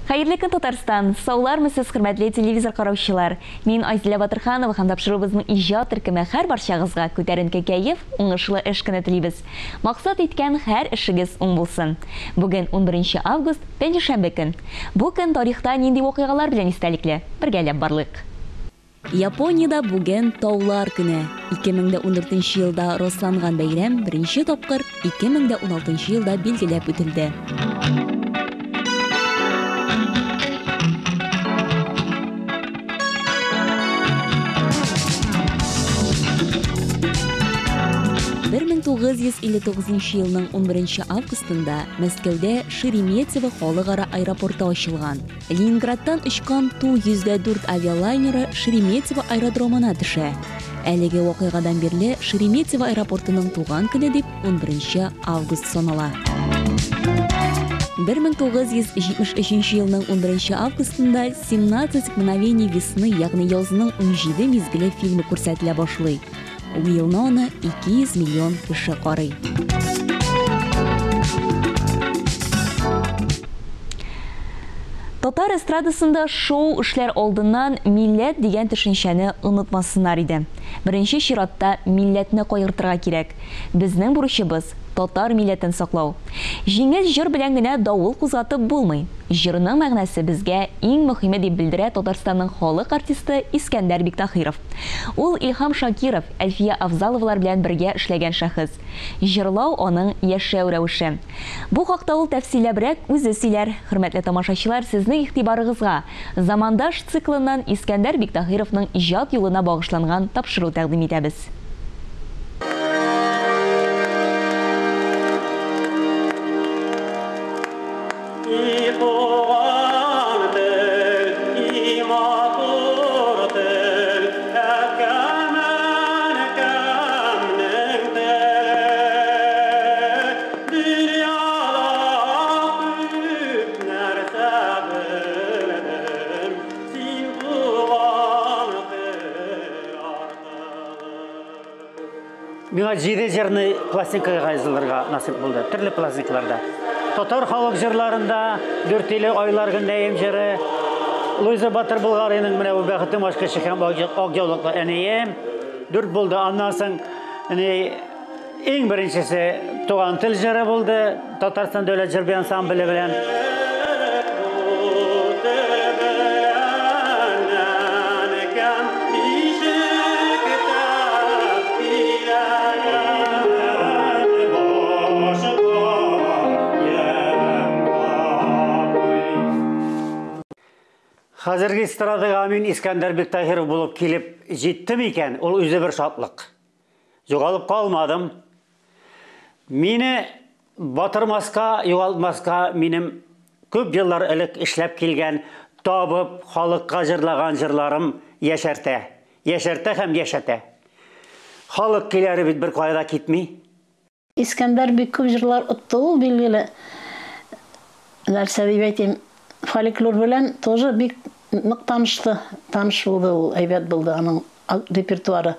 Хәерле көн, Татарстан! Саулармысыз, хөрмәтле телевизор караучылар! Мин Айзилә Батырханова һәм тапшыруыбызның иҗат төркеме һәр барчагызга күтәренке кәеф, уңышлы эш көне телибез. Максат иткән һәр эшегез уң булсын. Бүген 11 август, пәнҗешәмбе көн. Бу көн тарихта нинди вакыйгалар белән истәлекле? Бергәләп барлыйк. Япониядә бүген Таулар көне. 2014 елда расланган бәйрәм беренче тапкыр 2016 елда билгеләп үтелде. 1959 елның 11 августында Мәскәүдә Шереметьево халыкара аэропорты ачылган. Ленинградтан очкан Ту-104 авиалайнеры Шереметьево аэродромына төшә. Әлеге вакыйгадан бирле Шереметьево аэропортының туган көне дип 11 август санала. 1973 елның 11 августында 17 мгновений весны, ягъни язның 17 мизгеле фильмы күрсәтелә башлый. Ул елны аны 200 миллион кеше карый. Татар эстрадасында шоу эшләр алдыннан милләт дигән төшенчәне онытмасыннар иде. Беренче чиратта милләтне кайгыртырга кирәк. Безнең бурычыбыз, татар милләтен саклау. Җиңел җыр белән генә давыл кузгатып булмый. Җырның мәгънәсе безгә иң мөһиме, дип белдерә Татарстанның халык артисты Искәндәр Биктаһиров. Ул Илһам Шакиров, Әлфия Авзаловалар белән бергә эшләгән шәхес. Җырлау аның яшәү рәвеше. Бу хакта ул тәфсилләбрәк үзе сөйләр. Хөрмәтле тамашачылар, сезнең игътибарыгызга Замандаш циклыннан Искәндәр Биктаһировның иҗат юлына багышланган тапшыру тәкъдим итәбез. И туган тел, и матур тел, әткәм, әнкәмнең теле. Дөньяда күп нәрсә белдем, син туган тел аркылы. Миңа җиде җырны пластинкага язылырга насыйп булды, төрле пластинкаларда. Татар халык җырларында Дүртөйле айлар гөндәем җыры, Луиза Батыр Болгариның менә бу бәхетем ачкычы һәм ак яулыклы әнием. Дүрт булды. Аннан соң иң беренчесе Туган тел җыры булды, Татарстан дәүләт җыр бию ансамбле белән. Хәзерге эстрадага мин Искәндәр Биктаһиров булып килеп җиттем икән, ул үзе бер шатлык. Югалып калмадым. Мине батырмаска, югалтмаска минем күп еллар элек эшләп килгән, табып, халыкка җырлаган җырларым яшәртә. Яшәртә һәм яшәтә. Халык көйләре бит бер кая да китми. Искәндәр бик күп җырлар отты ул, билгеле. Нәрсә дип әйтим, фольклор белән тоже бик нык танышты, таныш булды ул, әйбәт булды аның репертуары.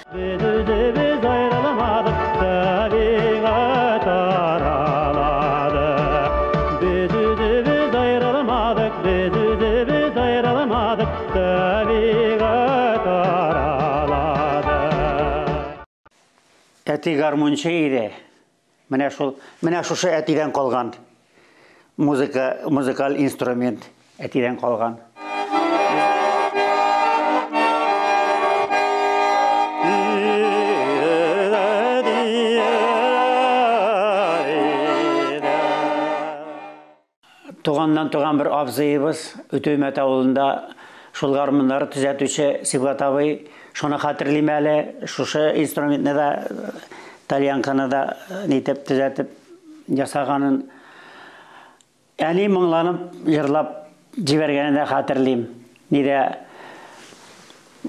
Без үзебез аерылмадык, табигать аралады. Без үзебез аерылмадык, без үзебез аерылмадык, табигать аралады. Әти гармунчы иде. Менә шул, менә шушы әтидән калган музыка, музыкаль инструмент әтидән калган. Туганнан туган бер абзыебыз Үтүмәт авылында шул гармуннары төзәтүче Сибгат абый, шуны хәтерлим әле, шушы инструментны да, тальянканы да нитеп төзәтеп ясаганын. Әни моңланып җырлап җибәргәнен дә хәтерлим. Нидә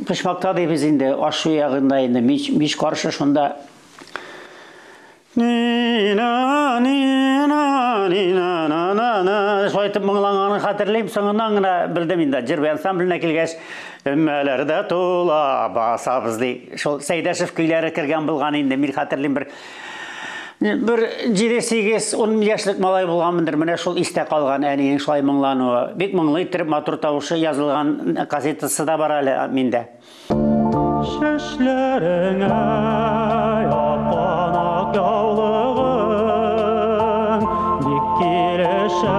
почмакта дибез инде, аш ягында инде, мич, мич каршы шунда. Нина, нина, нина, на, на, на. Шулай итеп моңланганын хәтерлим. Соңыннан гына белдем инде. Җыр ансамбленә килгәч, өммәләрдә тула басабыз ди. Шул Сәйдәшев көйләре кергән булган инде. Мин хәтерлим бер Бер 7-8, 10 яшьлек малай булганмындыр, менә шул истә калган әниең шулай моңлануы. Бик моңлы иттереп матур тавышы язылган кассетасы да бар әле миндә. Чәчләреңә япкан ак яулыгың бик килешә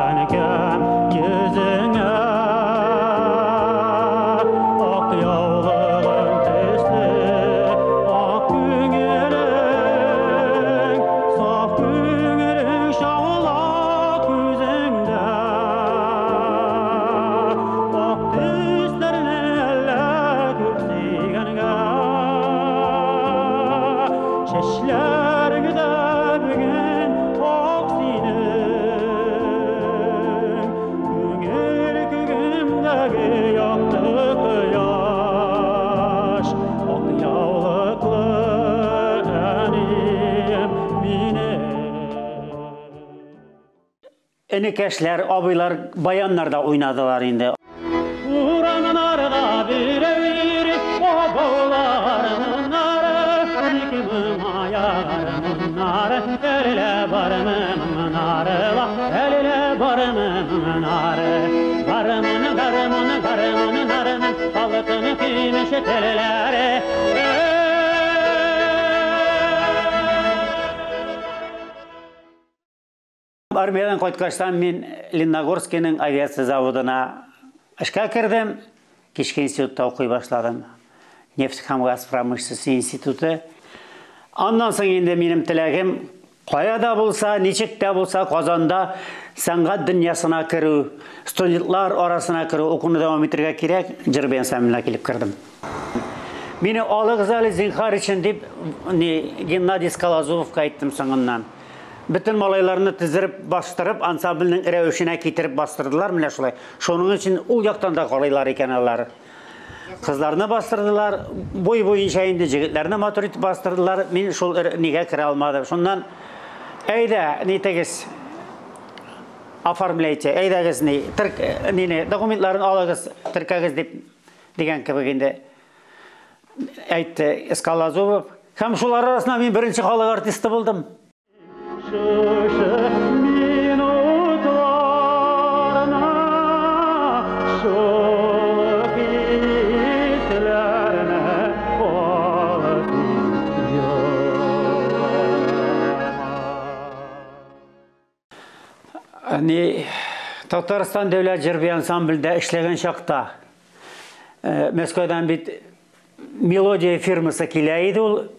әнкәм йөзеңә. Ак яулыгың төсле ак күңелең, саф күңелең чагыла күзеңдә. Ак төсләрне әллә күп сөйгәнгә. Чәчләрең дә бүген ак синең. Күңел күгемдәге якты кояш, ак яулыклы әнием минем. Энекәшләр, абыйлар баяннарда уйнадылар инде. Урамнарда берәү йөри, бабаларымнары, аярымнары, әллә бармы моңнары, әллә бармы моңнары. Гармун, гармун, гармун, нарының алтын көмеш телләре. Армиядән кайткачтан мин Лениногорскийның авиация заводына эшкә кердем. Кичке институтта укый башладым. Нефть һәм газ промышленности институты. Аннан соң инде минем теләгем кая да булса, ничек тә булса Казанда сәнгать дөньясына керү, студентлар арасына керү, укуны дәвам итәргә кирәк, җыр белән ансамбленә килеп кердем. Мине алыгыз әле зинһар өчен дип, Геннадий Скалозубовка әйттем соңыннан. Бөтен малайларны тезереп бастырып, ансамбльнең рәвешенә китереп бастырдылар менә шулай. Шуның өчен ул яктан да карыйлар икән алар. Кызларны бастырдылар, буй буенча инде җегетләрне матур итеп бастырдылар. Мин шул нигә керә алмадым. Шуннан әйдә, нитегез, оформляйте, әйдәгез ни, терк, нине, документларын алыгыз, теркәгез дип дигән кебек инде әйтте Скалозубов. Һәм шулар арасында мин беренче халык артисты булдым. Шушы минутларны, шул хисләрне алып юлыма. Ни, Татарстан дәүләт җыр ансамблендә эшләгән чакта, Мәскәүдән бит Мелодия фирмасы килә иде ул.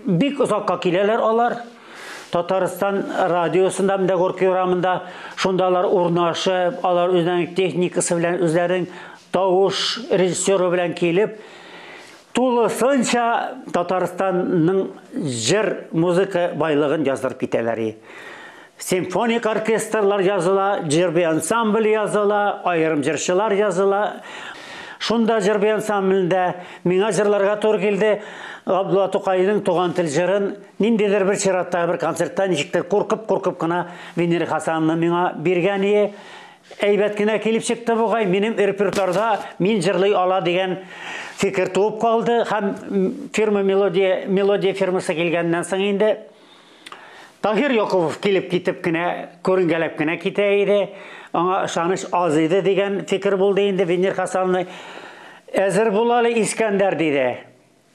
Бик озакка киләләр алар. Татарстан радиосында, монда Горький урамында, шунда алар урнашып, алар үзләренең техникасы белән, үзләренең тавыш режиссеры белән килеп, тулысынча Татарстанның җыр, музыка байлыгын яздырып китәләр. Симфоник оркестрлар языла, җыр ансамбль языла, аерым җырчылар языла. Шунда җыр ансамблендә миңа җырларга туры килде. Габдулла Тукайның Туган тел җырын ниндидер бер чиратта бер концертта ничектер куркып-куркып кына Венера Хасановна миңа биргән иде. Әйбәт кенә килеп чыкты бугай, минем репертуарда мин җырлый ала дигән фикер туып калды. Һәм фирма Мелодия, Мелодия фирмасы килгәннән соң инде Таһир Якупов килеп китеп кенә, күренгәләп кенә китә иде. Аңа ышаныч аз иде дигән фикер булды инде. Венера Хасановна әзер бул әле, Искәндәр, диде.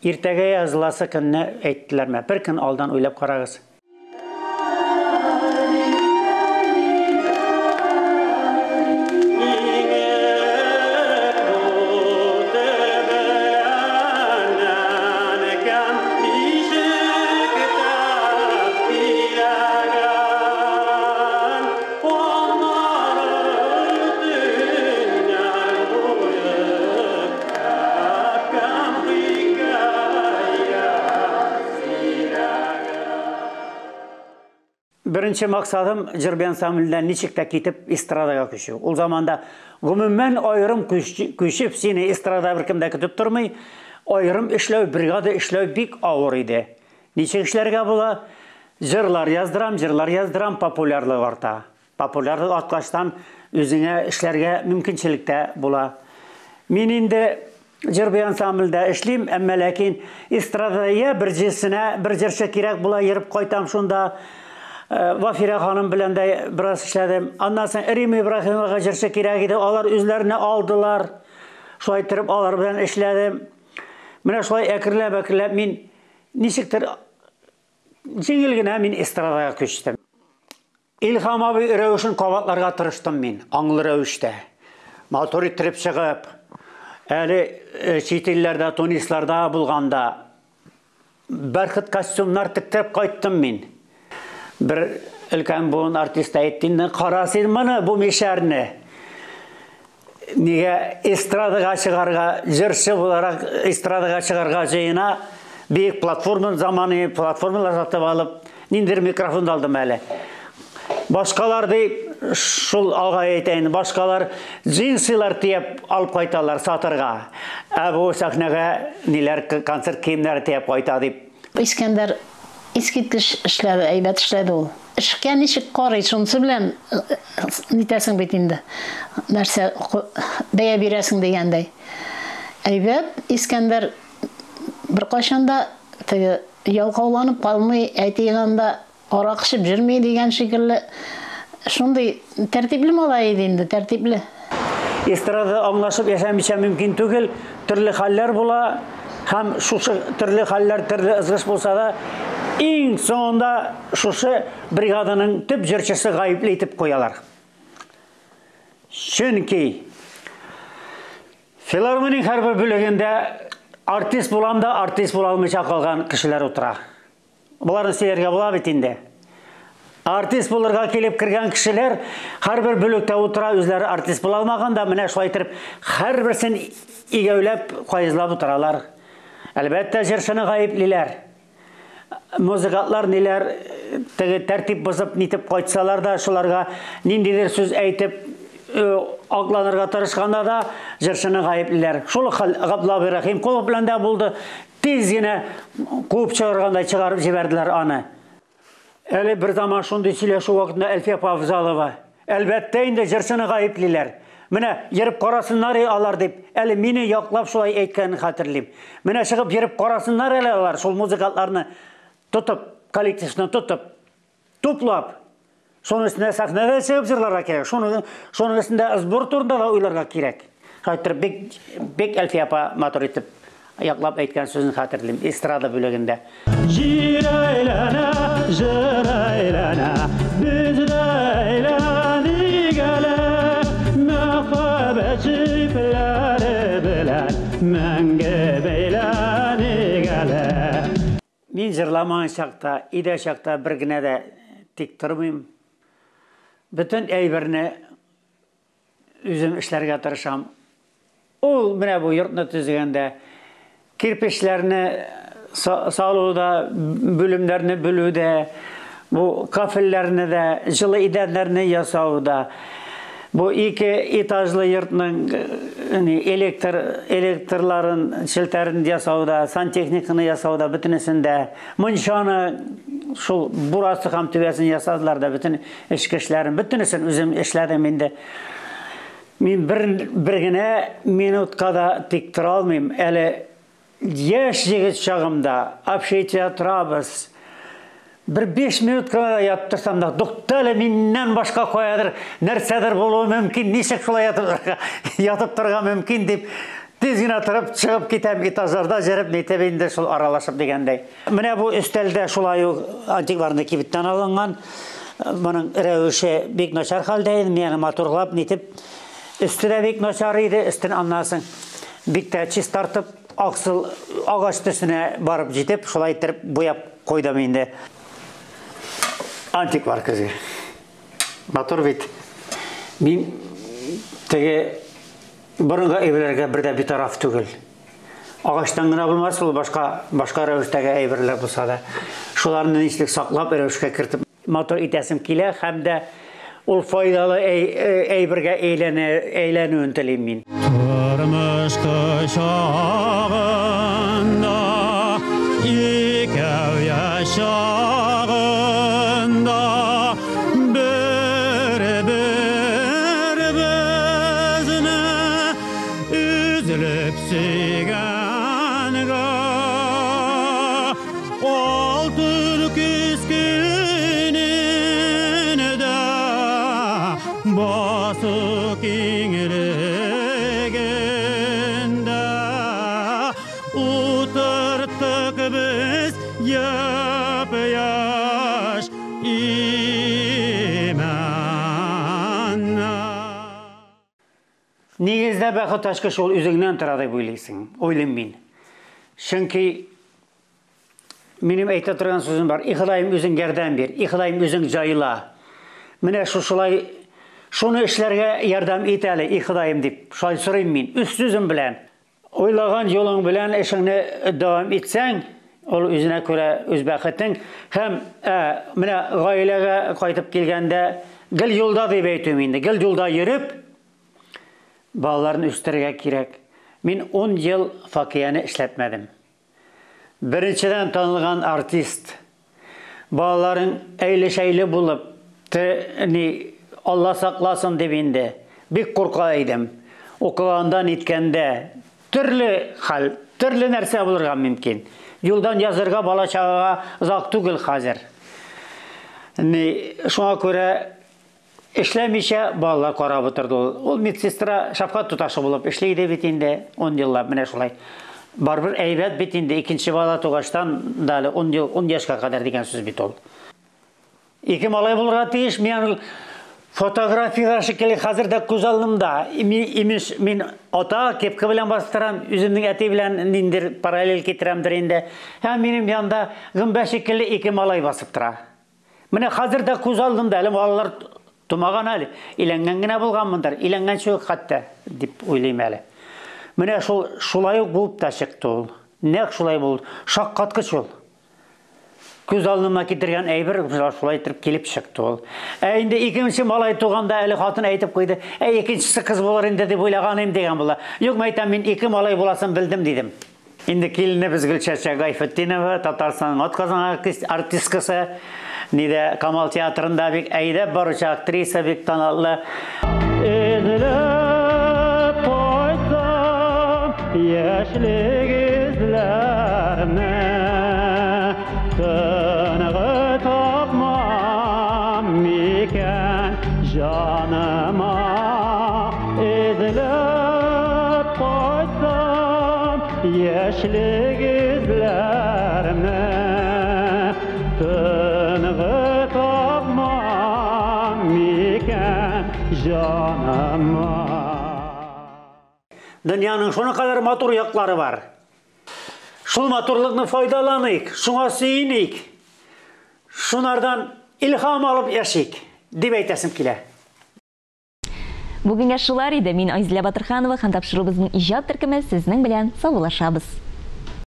Иртәгә языласы көнне әйттеләрме? Бер көн алдан уйлап карагыз. Беренче максатым җыр ансамблендә ничек тә китеп эстрадага күчү. Ул заманда гомумән аерым күчеп сине эстрада беркем дә көтеп тормый. Аерым эшләү, бригада эшләү бик авыр иде. Ничек эшләргә була? Җырлар яздырам, җырлар яздырам, популярлык арта. Популярлык арткачтан үзеңә эшләргә мөмкинчелек тә була. Мин инде Җыр-бию ансамбльдә эшлим, әмма ләкин эстрадада я бер җырсына бер җырчы кирәк була, йөреп кайтам шунда. Вафирә ханым белән дә бераз эшләдем. Аннан соң Рима Ибраһимовага җырчы кирәк иде, алар үзләренә алдылар. Шулай иттереп алар белән эшләдем. Менә шулай әкренләп-әкренләп мин ничектер җиңел генә мин эстрадага күчтем. Илһам абый рәвешен кабатларга тырыштым мин, аңлы рәвештә. Матур иттереп чыгып, әле чит илләрдә, Тунисларда булганда бәрхет костюмнар тектереп кайттым мин. Бер өлкән буын артист әйтте инде, кара син моны, бу мишәрне. Нигә эстрадага чыгарга, җырчы буларак эстрадага чыгарга җыена, биек платформа, заманы платформалар сатып алып, ниндидер микрофон да алдым әле. Башкалар ди, шул алга әйтәйин, башкалар джинсылар төяп алып кайталар сатырга. Ә бу сәхнәгә ниләр концерт киемнәре төяп кайта дип. Искәндәр искиткеч эшләде, әйбәт эшләде ул. Эшкә ничек карый, шунысы белән нитәсең бит инде. Нәрсә бәя бирәсең дигәндәй. Әйбәт, Искәндәр беркайчан да теге ялкауланып калмый, әйтик анда арак эчеп йөрми дигән шикелле. Шундый тәртипле малай иде инде, тәртипле. Эстрадада аңлашып яшәмичә мөмкин түгел, төрле хәлләр була һәм шушы төрле хәлләр, төрле ызгыш булса да, иң соңында шушы бригаданың төп җырчысы гаепле итеп куялар. Чөнки филармония һәрбер бүлегендә артист булам да артист була алмыйча калган кешеләр утыра. Боларны сөйләргә була бит инде. Артист булырга килеп кергән кешеләр һәрбер бүлектә утыра, үзләре артист була алмаган да, менә шулай итеп һәрберсен игәүләп, каезлап утыралар. Әлбәттә, җырчыны гаеплиләр. Музыкантлар ниләр теге тәртип бозып нитеп кайтсалар да, шуларга ниндидер сүз әйтеп акланырга тырышканда да җырчыны гаеплиләр. Шул ук хәл Габдулла абый Рәхимкулов белән дә булды. Тиз генә куып чыгаргандай чыгарып җибәрделәр аны. Әле бер заман шундый сөйләшү вакытында Әлфия апа Афзалова, әлбәттә инде җырчыны гаеплиләр. Менә йөреп карасыннар алар дип, әле мине яклап шулай әйткәнен хәтерлим. Менә чыгып йөреп карасыннар әле алар, шул музыкантларны тотып, коллективны тотып, туплап, шуның өстенә сәхнәдә чыгып җырларга кирәк. Шуның өстендә сбор турында да уйларга кирәк. Хәтер бик бик Әлфия апа матур итеп яклап әйткән сүзен хәтерлим эстрада бүлегендә. Җир әйләнә, җыр әйләнә, без дә әйләник әле, мәхәббәт җепләре белән мәңге бәйләник әле. Мин җырламаган чакта, өйдә чакта бер генә дә тик тормыйм. Бөтен әйберне үзем эшләргә тырышам. Ул менә бу йортны төзегәндә кирпечләрне салуда, бүлемнәрне бүлүдә, бу кафельләрне дә, җылы идәннәрне ясауда, бу ике этажлы йортның электрларын, челтәрен ясауда, сантехниканы ясауда, бөтенесендә, мунчаны шул бурасы һәм түбәсен ясадылар да, бөтен эчке эшләрен, бөтенесен үзем эшләдем инде. Мин бер генә минутка да тик тора алмыйм. Әле яшь егет чагымда общежитиедә торабыз. Бер 5 минут кына да ятып торсам да, тукта әле миннән башка каядыр нәрсәдер булуы мөмкин, ничек шулай ятып торырга мөмкин дип тиз генә торып чыгып китәм, этажларда җөреп нитеп инде шул аралашып дигәндәй. Менә бу өстәлдә шулай ук антикварный кибеттән алынган. Моның рәвеше бик начар хәлдә иде, мин аны матурлап нитеп, өсте дә бик начар иде, өстен аннан соң бик тә чистартып, аксыл агач төсенә барып җитеп, шулай иттереп буяп куйдым инде. Антиквар көзге. Матур бит. Мин теге борынгы әйберләргә бер дә битараф түгел. Агачтан гына булмас ул, башка рәвештәге әйберләр булса да. Шуларны ничек саклап рәвешкә кертеп матур итәсем килә һәм дә ул файдалы әйбергә әйләнүен телим мин. Тормыш кочагында икәү яшагында бер-беребезне өзелеп Төп сөйгәнгә алтын көз көнендә басу киңлегендә утырттык без япь-яшь имәннәр. Нигездә бәхет ачкычы ул үзеңнән тора дип уйлыйсың, уйлыйм мин. Чөнки минем әйтә торган сүзем бар. И Ходаем, үзең ярдәм бир, и Ходаем, үзең җайла. Менә шушылай шуны эшләргә ярдәм ит әле, и Ходаем дип, шулай сорыйм мин, үз сүзем белән. Уйлаган юлың белән эшеңне дәвам итсәң, ул үзенә күрә үз бәхетең. Һәм менә гаиләгә кайтып килгәндә, гел юлда дип әйтүем инде, гел юлда йөреп, балаларны үстерергә кирәк. Мин 10 ел Факияне эшләтмәдем. Беренчедән танылган артист. Балаларың әйле-шәйле булып, ни, Алла сакласын дип инде. Бик курка идем. Укыганда, ниткәндә төрле хәл, төрле нәрсә булырга мөмкин. Юлдан язырга бала чагага озак түгел хәзер. Ни, шуңа күрә эшләмичә балалар карап утырды ул. Ул медсестра, шәфкать туташы булып эшли иде бит инде 10 еллап менә шулай. Барыбер әйбәт бит инде, икенче бала тугачтан да әле 10 ел, 10 яшькә кадәр дигән сүз бит ул. Ике малай булырга тиеш, мин фотографияләр шикелле хәзер дә күз алдымда. Имеш, мин ата кепка белән бастырам, үземнең әти белән ниндер параллель китерәмдер инде. Һәм минем янда гөмбә шикелле ике малай басып тора. Менә хәзер дә күз алдымда, әле балалар тумаган әле, иләнгән генә булганмындыр, иләнгәнче үк хәтта дип уйлыйм әле. Менә шул шулай ук булып та чыкты ул. Нәкъ шулай булды. Шаккаткыч ул. Күз алдыма китергән әйбер шулай итеп килеп чыкты ул. Ә инде икенче малай туганда әле хатын әйтеп куйды. Ә икенчесе кыз булыр инде дип уйлаган идем дигән була. Юк, мен әйтәм, мин ике малай буласын белдем дидем. Инде киленебез Гөлчәчәк Гайфетдинова, Татарстанның атказанган артисткасы, нидә Камал театрында бик әйдәп баручы актриса, бик таныклы. Эзләп кайтсам яшьлек эзләрне, тынгы тапмам микән җаныма. Эзләп кайтсам яшьлек эзләрне, тынгы тапмам микән җаныма. Дөньяның шуның кадәр матур яклары бар. Шул матурлыкны файдаланыйк, шуңа сөеник. Шунардан илһам алып яшик, дип әйтәсем килә. Бүгенгә шулар иде. Мин Айзилә Батырханова һәм тапшыруыбызның иҗат төркеме сезнең белән саубуллашабыз.